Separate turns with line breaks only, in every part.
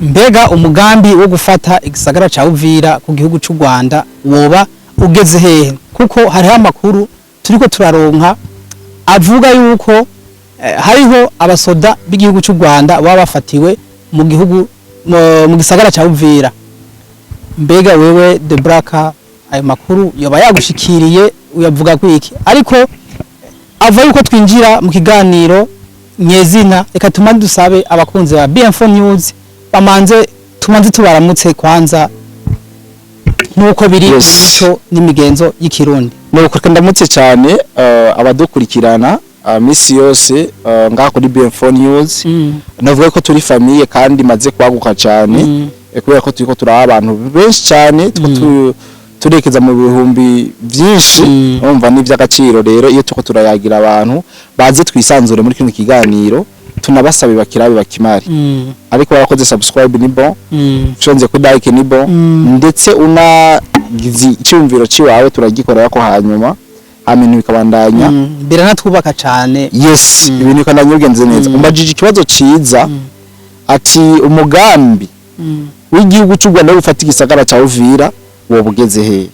Mbega umugambi wo gufata igisagara ca Uvira ku gihugu c'u Rwanda woba ugeze hehe? Kuko hariho amakuru turiko turaronka avuga yuko hariho abasoda b'igihugu c'u Rwanda baba bafatiwe mu gihugu mu gisagara ca Uvira. Mbega wewe The Black, ayo makuru yoba yagushikiriye, uyavuga kwiki? Ariko ava yuko twinjira mu kiganiro nyezina, reka tumanze dusabe abakunzi ba BM4 News bamanze tumanze tubaramutse kwanza, nkuko biri mu mico n'imigenzo y'Ikirundi.
Nuko reka ndamutse cyane abadukurikirana misi yose ngaha kuri BM4 News. Navuga ko turi famille kandi imaze kwaguka cyane, kubera ko turiko turaba abantu benshi cyane, turekeza mu bihumbi byinshi. Urumva ni iby'agaciro rero iyo turiko turayagira abantu baze twisanzure muri kino kiganiro, tunabasabe bakirabe bakimari. Ariko barakoze subscribe ni bon, ushonze kuri like ni bon, ndetse unagize icyumviro ciwawe turagikorera ko hanyuma ibintu bikabandanya.
Biranatwubaka cane.
Yes, ibintu bikabandanya bigenze neza. Umbajije ikibazo ciza, ati umugambi w'igihugu cy'u Rwanda wo gufata igisagara ca Uvira woba ugeze he?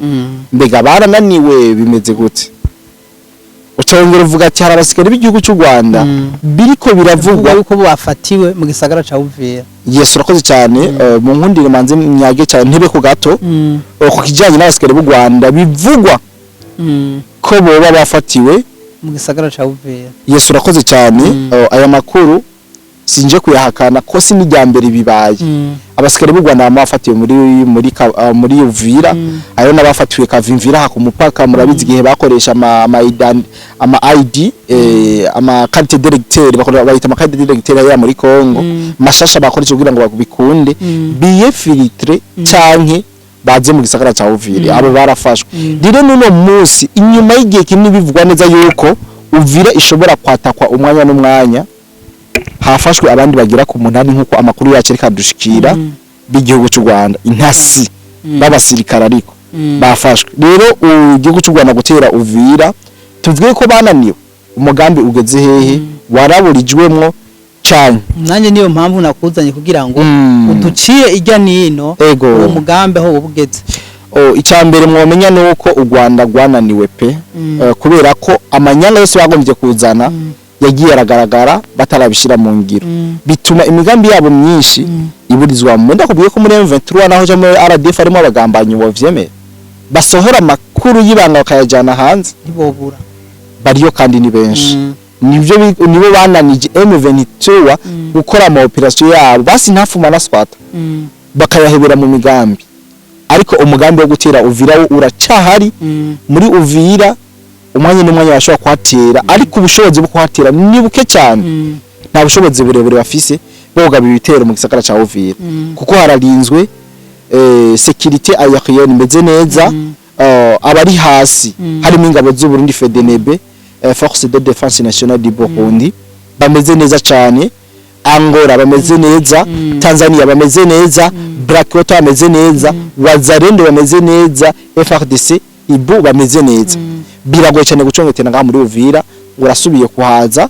Mbega barananiwe, bimeze gute? Ucongera uvuga ati hari abasikari b'igihugu cy'u Rwanda biriko
biravugwa
biravugwa
yuko bafatiwe mu gisagara ca Uvira.
Yes, urakoze cyane. Mu nkundire manze myage cyane ntebe ku gato ku kijyanye n'abasikari b'u Rwanda bivugwa ko boba bafatiwe
mu gisagara ca Uvira.
Yes, urakoze cyane. Aya makuru sinje kuyahakana ko si n'irya mbere bibaye. Abasikari b'u Rwanda bama bafatiwe muri Uvira. Hariho n'abafatiwe Kavimvira ha ku mupaka. Murabizi igihe bakoresha ama ID, ama carte d'électeur, bakora bayita ama carte d'électeur ya muri Congo mashasha bakoresha kugira ngo bikunde biye filtre canke baze mu gisagara ca Uvira. Abo barafashwe. Rero n'uno munsi, inyuma y'igihe kinini bivugwa neza yuko Uvira ishobora kwatakwa umwanya n'umwanya, hafashwe abandi bagira ku 8, nk'uko amakuru yacu ariko adushikira, b'igihugu cy'u Rwanda, intasi b'abasirikare, ariko bafashwe. Rero igihugu cy'u Rwanda gutera Uvira, tuvuge ko bananiwe, umugambi ugeze hehe, waraburijwemwo cyane?
Nanjye niyo mpamvu nakuzanye, kugira ngo uduciye ijya nino uwo mugambi aho woba ugeze.
Oh, icya mbere mwomenya ni uko u Rwanda rwananiwe pe. Kubera ko amanyanga yose bagombye kuzana yagiye aragaragara batarabishyira mu ngiro, bituma imigambi yabo myinshi iburizwa mu. Ndakubwiye ko muri M23 naho cyo muri RDF harimo abagambanyi bovyemera, basohora amakuru y'ibanga bakayajyana hanze.
Ntibobura.
Bariyo kandi ni benshi. Nivyo nibo bananije M23 gukora ama operation yabo, basi ntafuma na swata, bakayahebera mu migambi. Ariko umugambi wo gutera Uvira wo uracahari. Muri Uvira umwanya n'umwanya bashobora kuhatera, ariko ubushobozi bwo kuhatera ni buke cyane. Nta bushobozi burebure bafise bwo kugaba ibitero mu gisagara ca Uvira, kuko hararinzwe, sécurité aérienne imeze neza, abari hasi harimo ingabo z'u Burundi, FDNB, Force de Défense Nationale du Burundi, bameze neza cyane. Angola bameze neza, Tanzania bameze neza, Blackwater bameze neza, Wazalendo bameze neza, FARDC ibu bameze neza. Biragoye cyane gucongetera ngaha muri Uvira. Urasubiye kuhaza,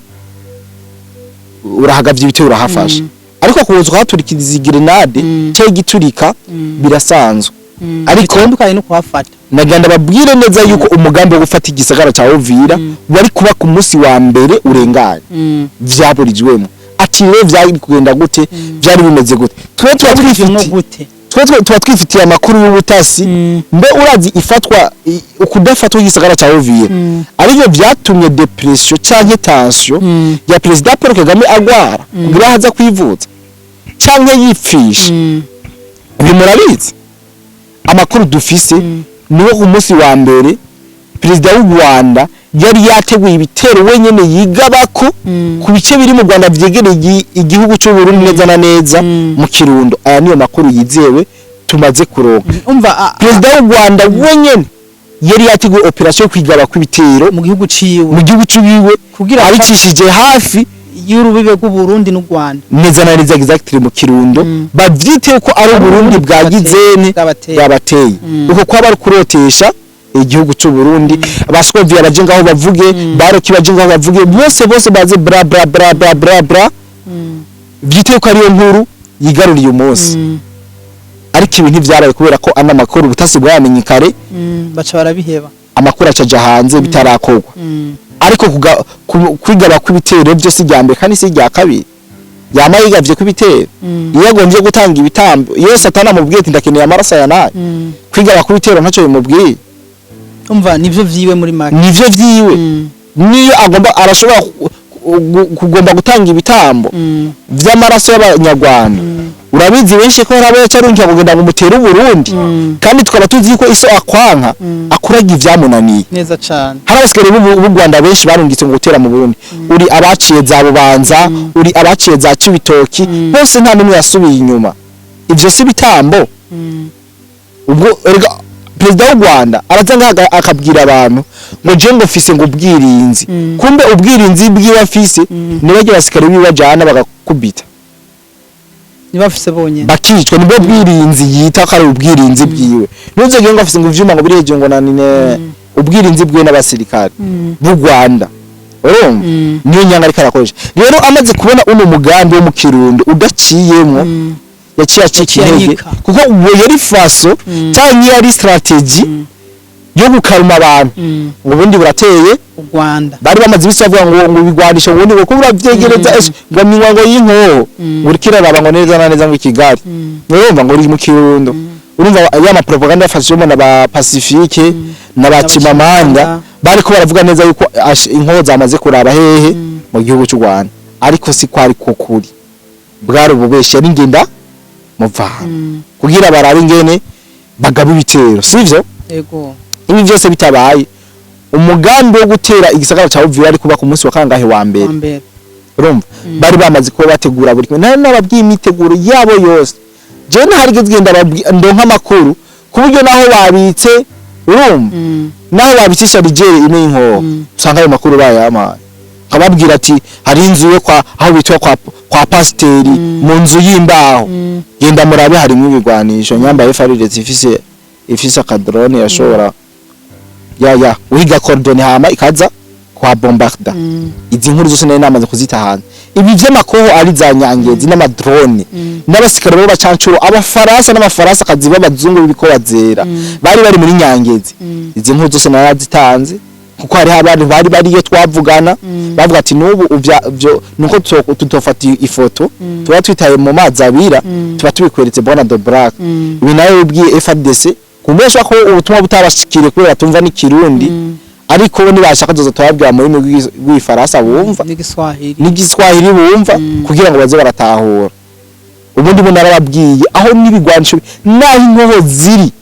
urahagavye ibitero, urahafasha, ariko kuza ukahaturikiriza grenade cyangwa igiturika birasanzwe, ariko
bitandukanye no kuhafata.
Nagira babwire neza yuko umugambi wo gufata igisagara ca Uvira wari kuba ku munsi wa mbere urenganye, vyaburijwemo. Ati rero vyari kugenda gute, vyari bimeze gute? Twe tuba
Twabirimwo
twifitiye
gute?
Twe tuba twifitiye amakuru y'ubutasi. Mbe urazi ifatwa ukudafatwa igisagara ca Uvira arivyo vyatumye dépression canke tension ya Perezida Paul Kagame agwara kugira ahaza kwivuza canke yipfisha? Ibi murabizi. Amakuru dufise niwo ku munsi wa mbere perezida w'u Rwanda yari yateguye ibitero wenyene yigabako ku bice biri mu Rwanda vyegereye igihugu cy'u Burundi, neza na neza mu Kirundo. Aya niyo makuru yizewe tumaze kuronka.
Umva
Perezida w'u Rwanda wenyene yari yateguye operation yo kwigaba kw'ibitero
mu gihugu ciwe,
mu gihugu ciwe,
kugira
abicishije hafi
y'urubibe rw'u Burundi n'u Rwanda.
Neza na neza, exactly mu Kirundo. Bavyite ko ari Uburundi bwagizene
bwabateye.
Bwabateye. Uko kwaba ari kurotesha igihugu cy'u Burundi. Abaskovia baje ngaho bavuge, baroki baje ngaho bavuge, bose bose baze bra bra bra bra bra bra. Vyite ko ariyo nkuru. yigaruriye umunsi. Ariko ibi ntivyaraye kubera ko ana makuru ubutasi bwamenye kare.
Baca barabiheba.
Amakuru acaja hanze bitarakorwa. Ariko kwigaba kw'ibitero byo si irya mbere kandi si irya kabiri, yama yigavye kw'ibitero. Iyo agombye gutanga ibitambo, iyo Satani amubwiye ati ndakeneye amaraso aya nayo, kwigaba kw'ibitero ntacyo bimubwiye.
Umva, nivyo vyiwe muri make.
Nivyo vyiwe. Niyo agomba arashobora kugomba gutanga ibitambo vy'amaraso y'abanyarwanda. Urabizi benshi ko hari abo yacarungiye kugenda ngo mutere Uburundi, kandi tukaba tuzi ko iso akwanka akuraga ivyamunaniye.
Neza cane.
Hari abasikare b'u Rwanda benshi barungitse ngo gutera mu Burundi, uri abaciye za Bubanza, uri abaciye za Cibitoki, bose nta n'umwe yasubiye inyuma. Ivyo si bitambo? Ubwo erega perezida w'u Rwanda araza ngaha akabwira abantu ngo je ngo mfise ngo ubwirinzi, kumbe ubwirinzi bwiwe afise ni barya basikare biwe bajana bagakubita.
Ntibafise bonyene.
Bakicwa. Nibwo bwirinzi yita ko ari ubwirinzi bwiwe. Ntuzogire ngo afise ngo ivyuma ngo biri hejuru ngo nanine ubwirinzi bwiwe n'abasirikare b'u Rwanda, urumva? Niyo nyanga ariko arakoresha. Rero amaze kubona uno mugambi wo mu Kirundo udaciyemwo, yaciye acika
Yaciye
intege,
anyika.
kuko uwo yari façon cyangwa yari stratégie yo gukaruma abantu ngo ubundi burateye
U Rwanda.
Bari bamaze ibisi bavuga ngo bigwanisha ubundi ngo kuba urabyegereza, ese ngo minwa ngo y'inkoho ngo uriko iraraba ngo neza na neza ngo i Kigali, urumva ngo uri mu Kirundo. Urumva ya ma propaganda yafashijemo na ba Pacifique na ba Chimamanda, bariko baravuga neza yuko inkoho zamaze kuraba hehe mu gihugu cy'u Rwanda, ariko si kwari ko kuri, bwari ububeshi, yari ngenda muvana kugira barabe ingene bagaba ibitero, sivyo?
Yego.
Ibi byose bitabaye, umugambi wo gutera igisagara ca Uvira ari kuba ku munsi wa kangahe? Wa mbere.
Wa mbere.
Urumva bari bamaze kuba bategura buri kimwe, nari nababwiye imiteguro yabo yose. Jewe ntarigeze genda ndonka amakuru ku buryo naho babitse, urumva, naho babitse chargeur imwe y'inkoho, usanga ayo makuru bayampaye, nkababwira ati hari inzu yo kwa aho bitwa kwa pasiteri, mu nzu y'imbaho, genda murabe harimo ibigwanisho. Nyambaye FARDC ifise akadrone yashobora ya uhiga coordonnées hama ikaza kwa bombarda. Izi nkuru zose nari namaze kuzita hanze. Ibi vy'amakoho ari za Nyangezi n'amadrone n'abasikare b'abacancuro, abafaransa n'abafaransa kazi b'abazungu b'ibikoba zera bari muri Nyangezi. Izi nkuru zose narazitanze kuko hariho abantu bari bariyo twavugana, bavuga ati n'ubu uvya vyo nuko tutofata ifoto, tuba twitaye mu mazi abira, tuba tubikweretse bona de black. Ibi nawe bibwiye FARDC kumesha ko ubutumwa butabashikiriye kubera tumva n'ikirundi, ariko bo nibashaka tuzoza tubabwira mu rurimi rw'igifaransa bumva
n'igiswahili.
N'igiswahili bumva, kugira ngo baze baratahura. Ubundi bo narababwiye aho n'ibigwanisho n'aho inkoho ziri.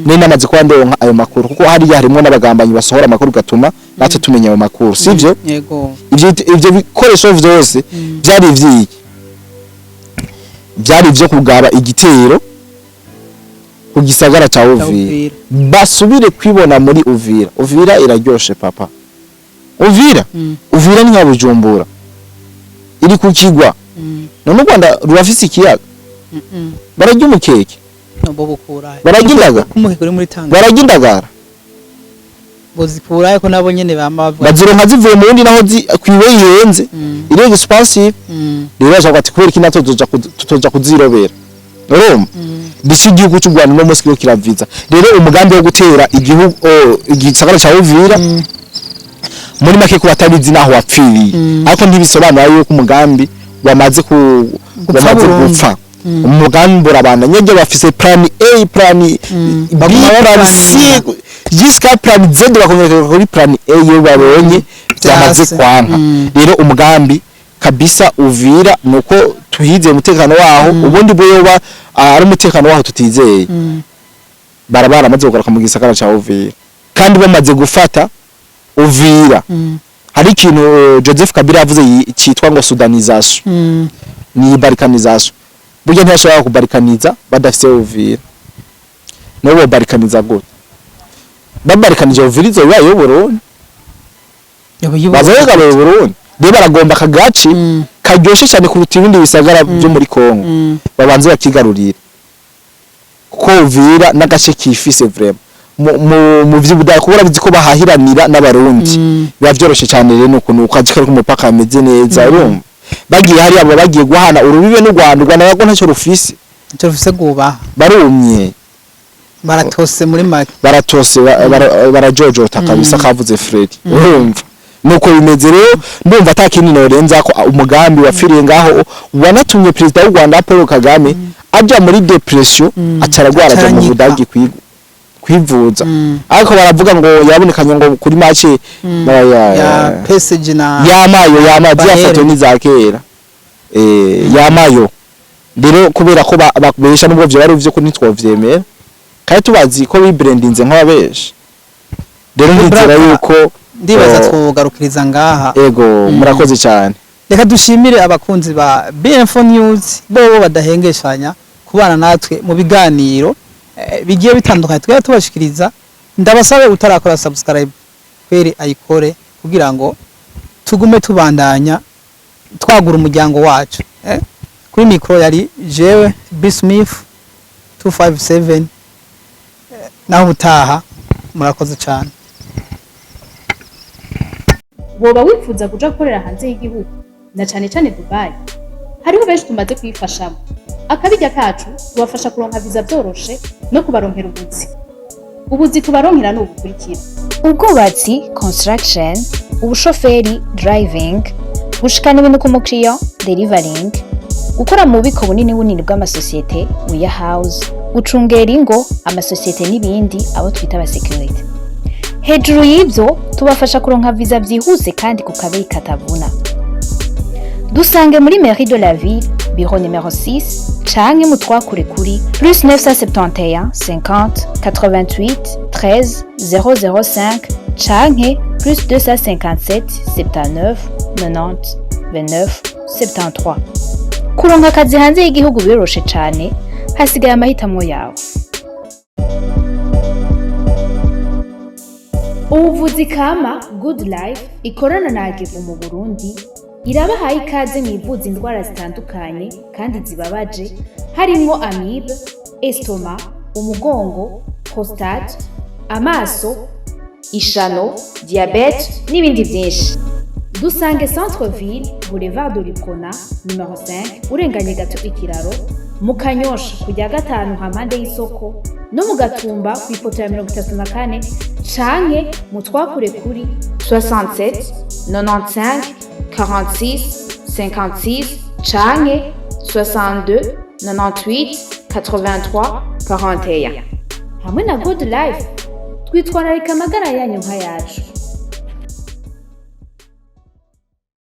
Nari namaze kuba ndonka ayo makuru kuko hariya harimo n'abagambanyi basohora amakuru gatuma natwe tumenya ayo makuru, sivyo?
Yego.
Ivyo bikoresho vyose byari ivyiki? Byari ivyo kugaba igitero ku gisagara ca Uvira,
Uvira.
basubire kwibona muri Uvira. Uvira iraryoshe papa, Uvira. Uvira ni nka Bujumbura, iri ku kigwa. None u Rwanda rurafise ikiyaga? Bararya umukeke?
Bo bukurahe?
Bararya indagara?
Kumukeke uri muri Tanga.
Bararya indagara?
Bozikurahe ko nabo nyene bama bavuga?
Bazironka zivuye mu wundi naho kwiwe ihenze, iri expensive. Rero bashaka ati kubera iki natwe tutoja kuzirobera, urumva? Ndetse igihugu cy'u Rwanda no munsi kiriko kiraviza rero umugambi wo gutera igihugu igisagara ca Uvira. Muri make, ku batabizi naho wapfiriye, ariko ntibisobanura yuko umugambi wamaze ku
Gupfa
wamaze
burundu.
gupfa. Umugambi urabanda nyege, bafise plan A, plan B,
Baguma
plan C
baplaninga.
jusqu'à plan Z, bakongera kuri plan A iyo babonye byamaze
Vyase.
kwanka. Rero umugambi kabisa Uvira nuko tuhizeye umutekano waho, ubundi bwo yoba ari umutekano waho tutizeye. Barabara amaze kugaruka mu gisagara ca Uvira kandi bamaze gufata Uvira. Hari ikintu Joseph Kabila yavuze citwa ngo soudanisation, ni balkanisation. Burya ntiyashobora kubarikaniza badafise Uvira. Nabo barikaniza gute? Babarikanije Uvira izo bibaye y'Uburundi, bazogabaye Burundi. Rero baragomba akagaci karyoshe cyane kuruta ibindi bisagara byo muri Kongo, babanze bakigarurira, kuko Uvira n'agace kifise vraiment mu vy'ubudaya, kuko urabizi ko bahahiranira n'abarundi, biba vyoroshe cyane. Rero nuko nuko akazi kari ku mupaka kameze neza, urumva? Bagiye hariya, baba bagiye guhana urubibe n'u Rwanda. U Rwanda narwo ntacyo rufise.
Icyo rufise rwubaha.
Barumye.
Baratose muri make.
Baratose, barajojota kabisa, kavuze Fred. Urumva nuko bimeze rero, ndumva ata kindi norenza ko umugambi wapfiriye ngaho, wanatumye perezida w'u Rwanda Paul Kagame aja muri dépression, acaragwara, aja mu
Acaranyika.
Budagi kwivuza. Ariko baravuga ngo yabonekanye ngo kuri match
ya
ya
PSG na
yamayo yamazi.
Bayern.
Yafoto ni za kera, yamayo rero kubera ko bakubesha, nubwo vyo bari ivyo ko ntitwovyemera kandi tubazi ko bibrandinze nk'ababesha. Rero ndizera yuko
Ndibaza
oh,
twogarukiriza ngaha.
Ego, murakoze cyane.
Reka dushimire abakunzi ba BM4 News bobo badahengeshanya kubana natwe mu biganiro bigiye bitandukanye twari tubashikiriza. Ndabasabe, utarakora subscribe kweri ayikore kugira ngo tugume tubandanya twagura umuryango wacu. Kuri mikro yari jewe B Smith 257, naho ubutaha, murakoze cyane.
Woba wifuza kuja gukorera hanze y'igihugu, na cane cane Dubai? Hariho benshi tumaze kuyifashamo. Akabirya kacu, tubafasha kuronka viza vyoroshe no kubaronkera ubuzi. Ubuzi tubaronkera ni ubukurikira:
ubwubatsi, construction, ubushoferi, driving, gushikana ibintu ku mukiriya, delivering, gukora mu bubiko bunini bunini bw'amasosiyete, warehouse, gucungera ingo, amasosiyete n'ibindi, abo twita abasekirite. Hejuru y'ibyo, tubafasha kuronka viza byihuse kandi ku kabeyi katavuna. Dusange muri mairie de la ville, bureau numéro 6, canke mutwakure kuri plus 971 50 88 13 005 canke plus 257 79 90 29 73. Kuronka akazi hanze y'igihugu biroroshe cane, hasigaye amahitamo yawe. Ubuvuzi kama Good Life ikorana na Agevu mu Burundi irabahaye ikaze mu ivuza indwara zitandukanye kandi zibabaje, harimwo amibe, estomac, umugongo, prostate, amaso, ishano, diabète n'ibindi byinshi. Dusange Centre Ville, Boulevard de l'Uprona numéro 5, urenganye gato ikiraro, mu Kanyosha kujya gatanu hampande y'isoko, no mu Gatumba ku ipoto ya 34, canke mu twakure kuri 67 95 46 56 canke 62 98 83 41. Hamwe na Good Life, twitwararika amagara yanyu nk'ayacu.